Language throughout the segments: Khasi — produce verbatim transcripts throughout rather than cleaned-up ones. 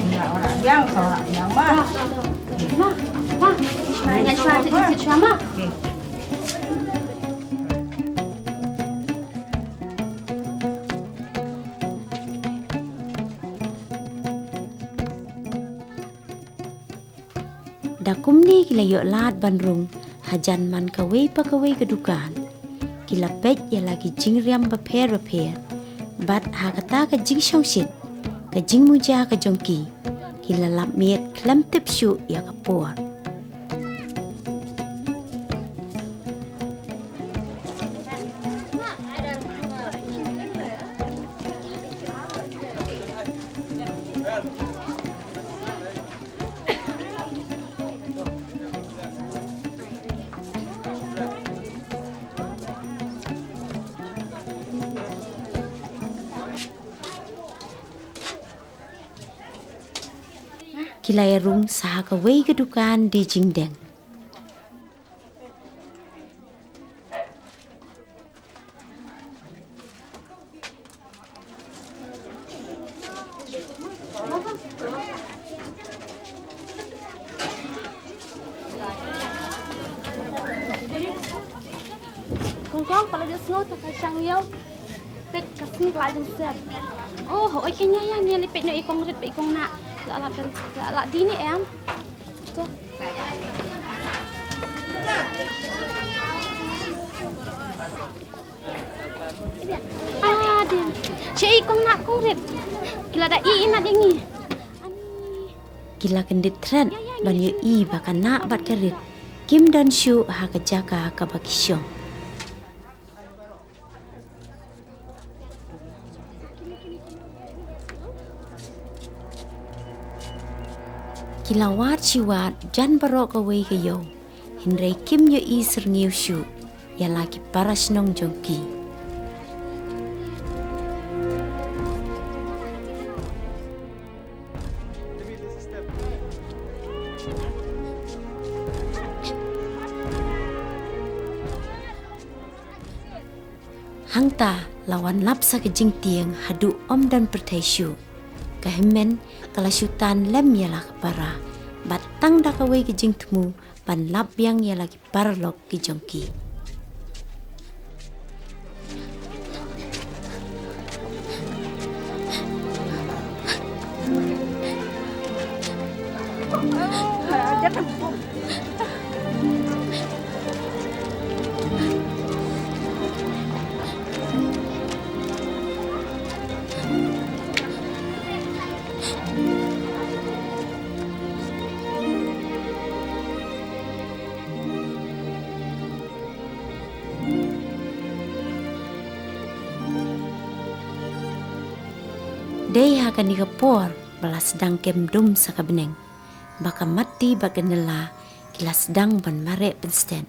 Ïa, ora biang, ora biang, ma. Ma, ma. Ma, ngan shuwa, ngan shuwa, ma. Da kumne ki la ïoh lad ban rung hajan man kawei pa kawei ka dukan. Ki la peit ïa la ki jingriam bapher bapher. Bad ha kata ka jingshongshit, ka jingmuja ka jong ki, ki la lap miet khlem tip shuh ïa ka por. Ki la ïa rung sa ha kawei ka dukan die jingdeng. Ngo ta ka shang yo. Pek ka sni la jong sem. Oh, oi kenya ya ngi li pek no i kong rit pek i kong na. La la pen la la di ni em. To. Ah, din. Che i kong na kong rit. Ki la da i i na ding i. Ki la kyndit thret ban ïohi ba ka nah bad ka rit kim don shuh ha ka jaka kaba ki shong. Ki la wad shi wad jan baroh kawei ka ïew, hynrei kim ïohi syrngiew shuh ïa la ki para shnong jong ki. Hangta la wan lap sa ka jingtieng haduh ym don pyrthei shuh. Ka hynmen ka la shu tan lem ïa la ka para, bad tang da kawei ka jingthmu ban lap biang ïa la ki paralok ki jong ki. Dei ha kane ka por ba la sdang kem dum sa ka bneng, ba ka Matti bad ka Nella ki la sdang ban mareh pynstet.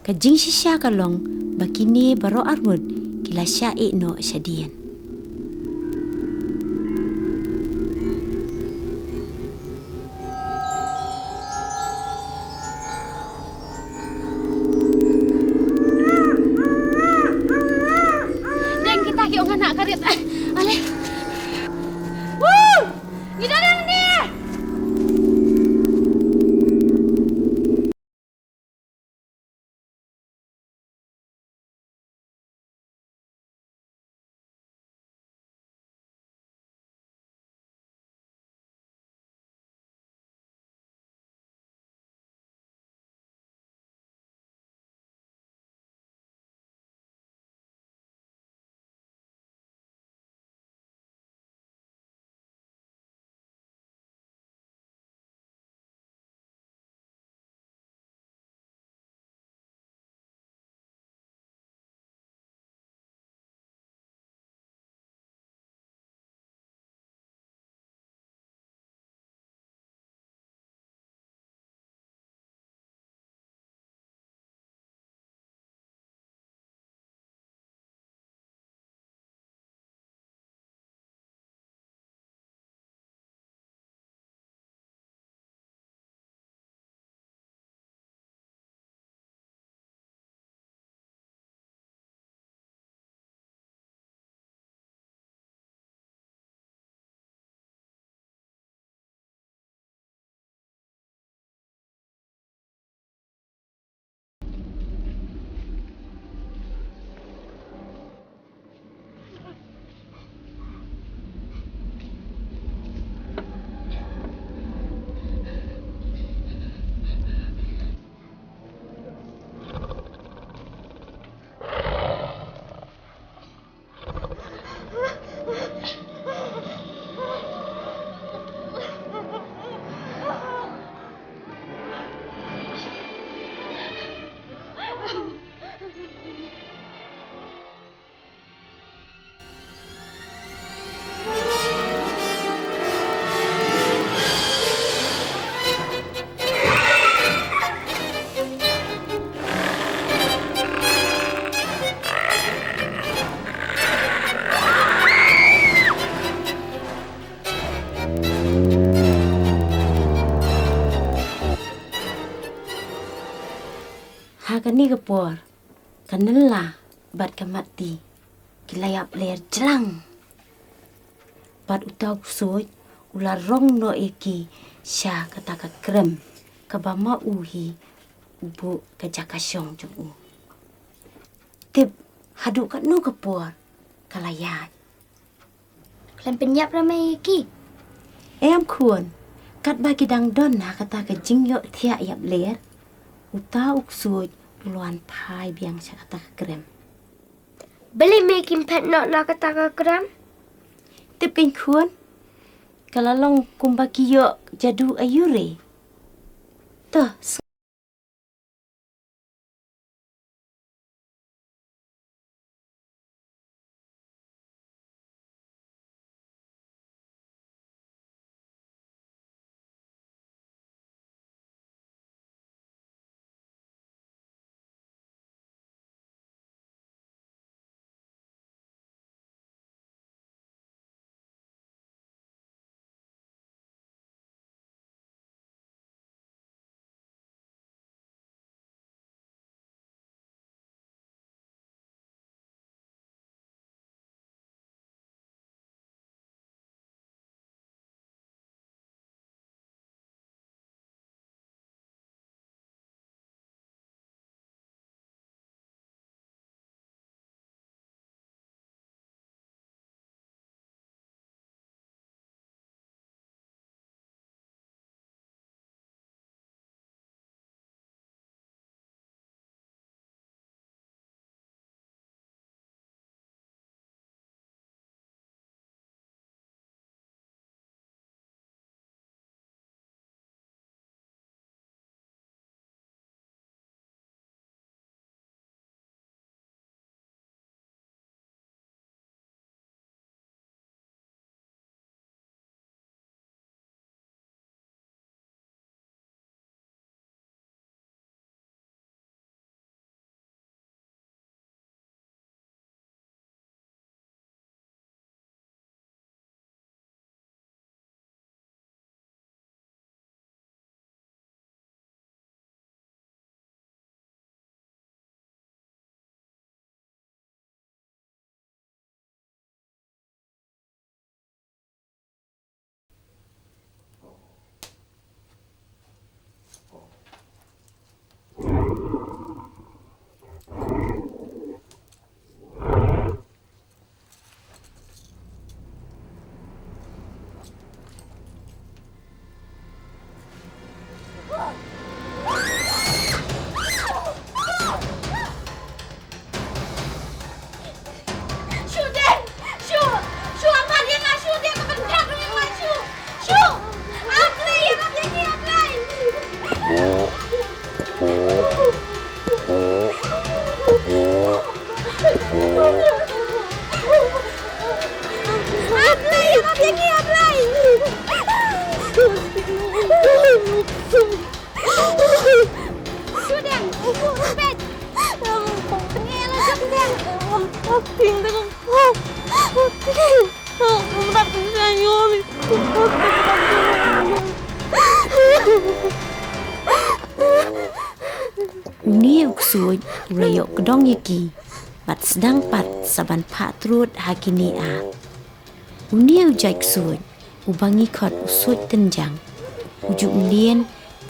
Ka jingshisha ka long ba kine baroh arngut ki la shah ïeh noh shadien. Deng kita ki ong anak karit. Ale. Woo! Ni dah deng ni. Ha kane ka por, ka Nella bad ka Matti ki la ïap ler jlang. Bad uta u ksuid u la rong noh ïa ki sha kata ka krem kaba ma u hi u buh ka jaka shong jong u. Tip, haduh katno ka por ka la ïaid. Khlem pynïap ra me ïa ki. Em khun, katba ki dang don ha kata ka jingïohthiah ïap ler, uta u ksuid u la wan phai biang sha kata ka krem. Balei me kim phet noh na kata ka krem? Tip kein khun, ka la long kumba ki ïoh jadu aiu re. To, Une u ksuid u la ïoh kdong ïa ki bad sdang pat sa ban phah trud ha kine ar. Une u jait ksuid uba ngi khot u suid tynjang u ju mlien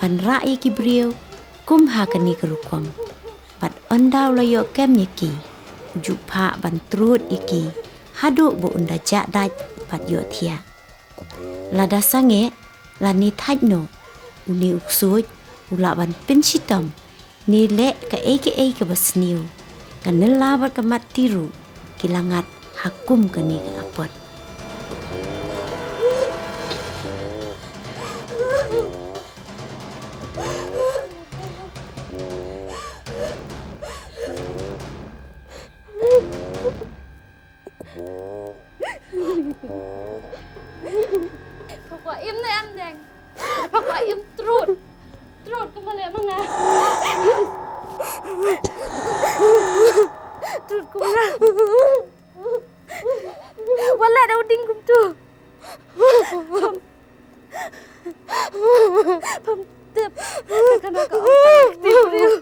ban rah ïa ki briew kum ha kane ka rukom. Bad ynda u la ïoh kem ïa ki u ju phah ban trud ïa ki haduh ba un da jah dait bad ïohthiah. Lada sangeh lane thait noh, une u ksuid u lah ban pynshitom ne leh kaei kaei kaba sniew. Ka nylla bad ka mat ti ruh ki la ngat ha kum kane ka apot. Papa im ne em deng. Papa im trud. Trud kumba leh ma nga. Trud kumba. Wat la da u ding kumtu. Pam tip. Ka kana ka ong. Tip briew.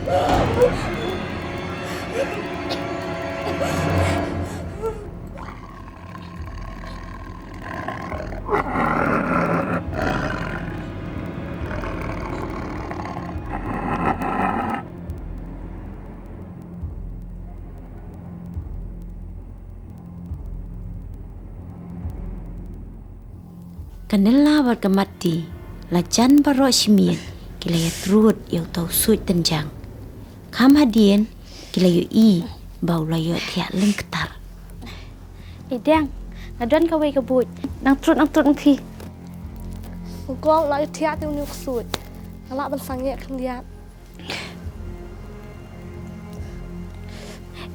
Ka Nylla bad ka Matti, la jan baroh shi miet ki la ïatrud ïa uta u suit tynjang. Kham hadien ki la ïohi ba u la ïohthiah lyngktar. Ei Deng, nga don kawei ka buit. Nang trud, nang trud ma phi. Kong Kong, la ïohthiah te une u ksuid. Nga lah ban sangeh khyndiat?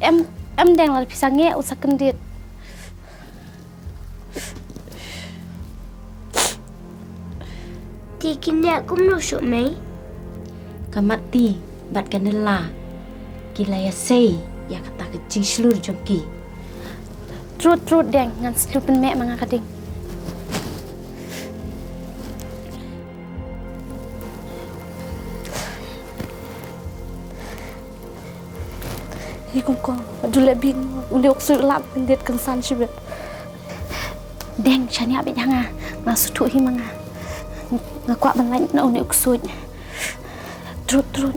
Em, em Deng, lada phi sangeh u sa kyndit. Te kin ïa kumno shuh mei? Ka Matti bad ka Nylla ki la ïasei ïa kata ka jingshlur jong ki. Trud, trud Deng, ngan shu pynmeh ma nga ka ding. Hi Kong Kong, haduh lehbeiñ une u ksuid u lah kyndit kynsan shibit. Deng, shaniah beit ha nga, nga sngewthuh hi ma nga. Nga kwah ban lait na une u ksuid. Trud, trud.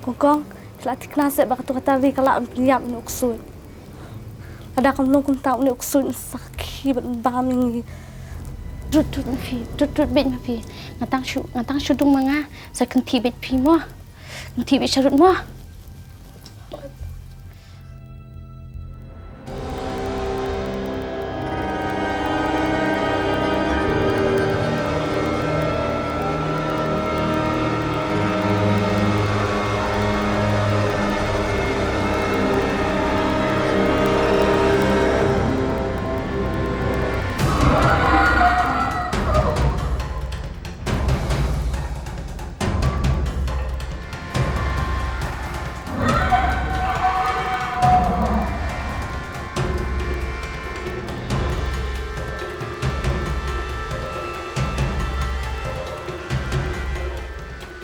Kong Kong, la thikna seh ba katu kata ri ka lah ban pynïap une u ksuid. Lada kam long kumta une u ksuid un sa khie bad bam ïa ngi. Trud, trud ma phi, trud, trud beit ma phi. Nga tang shu, nga tang shu dung ma nga, sa kynthih beit phi mo. Kynthih beit sharud mo.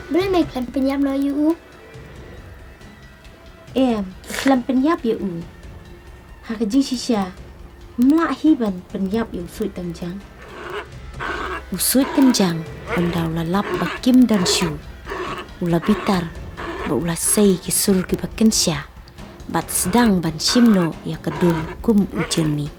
Balei me khlem pynïap noh ïa u? Em, khlem pynïap ïa u. Ha ka jingshisha, ym lah hi ban pynïap ïa u suit tynjang. U suit tynjang, ynda u la lap ba kim don shuh, u la bitar, bad u la sei ki sur kiba kynsha, bad sdang ban shim noh ïa ka dur kum u Jeremy.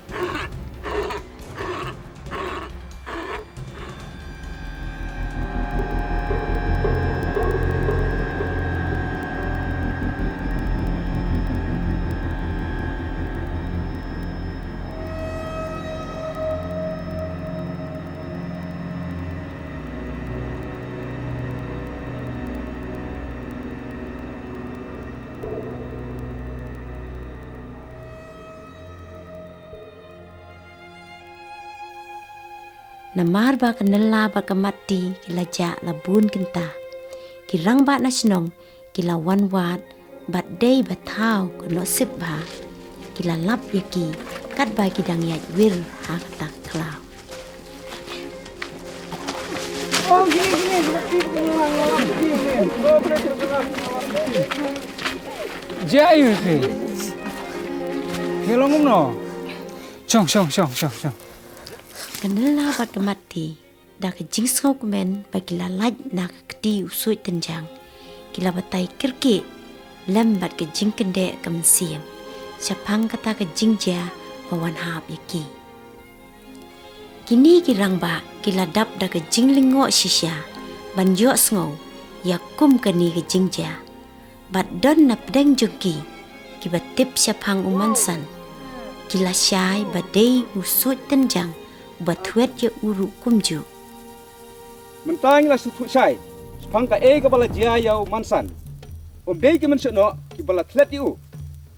Namar ba ka Nylla bad ka Matti ki la jah la bun kynta, ki rangbah na shnong ki la wan wad bad dei ba thaw ka Nohsip Bha ki la lap ïa ki katba ki dang ïaid wir ha kata ka khlaw. Jia aïu phi? Phi long kumno? Shong, shong, shong, shong, shong. Ka Nylla bad ka Matti, da ka jingsngewkmen ba ki la lait na ka kti u suit tynjang, ki la batai kyrkieh lem bad ka jingkyndeh ka mynsiem shaphang kata ka jingjia ba wan hap ïa ki. Kine ki rangbah ki la dap da ka jinglyngngoh shisha ban ïohsngew ïa kum kane ka jingjia. Bad don na pdeng jong ki kiba tip shaphang u Mansan, ki la shai ba dei u suit tynjang uba thwet ïa u ruh kumjuh. Mynta ngi la sngewthuh shai shaphang kaei kaba la jia ïa u Mansan. Ym dei ki mynsiem noh kiba la thlet ïa u,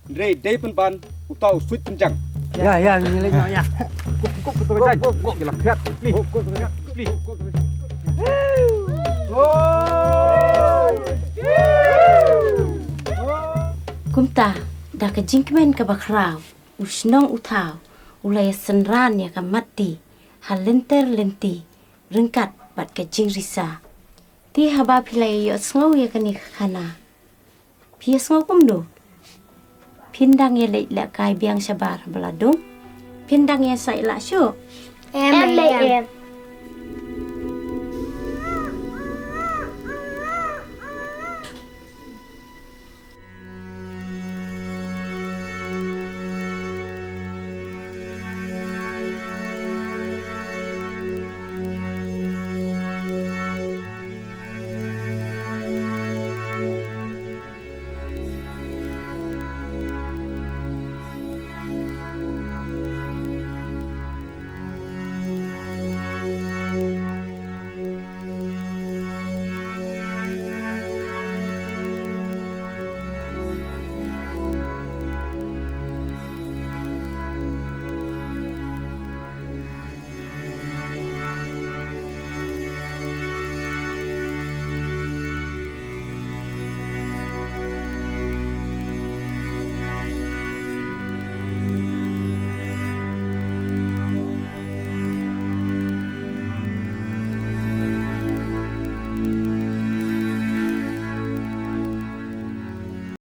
hynrei dei pynban uta u suit tynjang. Ïa, ïa, ngi leit noh ïa. Kok, kok, kok, kok, kok, kok, kok, kok, kok, kok, kok, kok, kok, kok, kok. Hoi! Hoi! Hoi! Kumta, da ka jingkmen kaba khraw, u shnong u thaw u la ïasynran ïa ka matti ha lynter lynti ryngkat bad ka jingrisa. Te haba phi la ïohsngew ïa kane ka khana, phi ïohsngew kumno? Phin dang ïaleit lehkai biang shabar ba la dum? Phin dang ïasaid lah shuh? Em, em.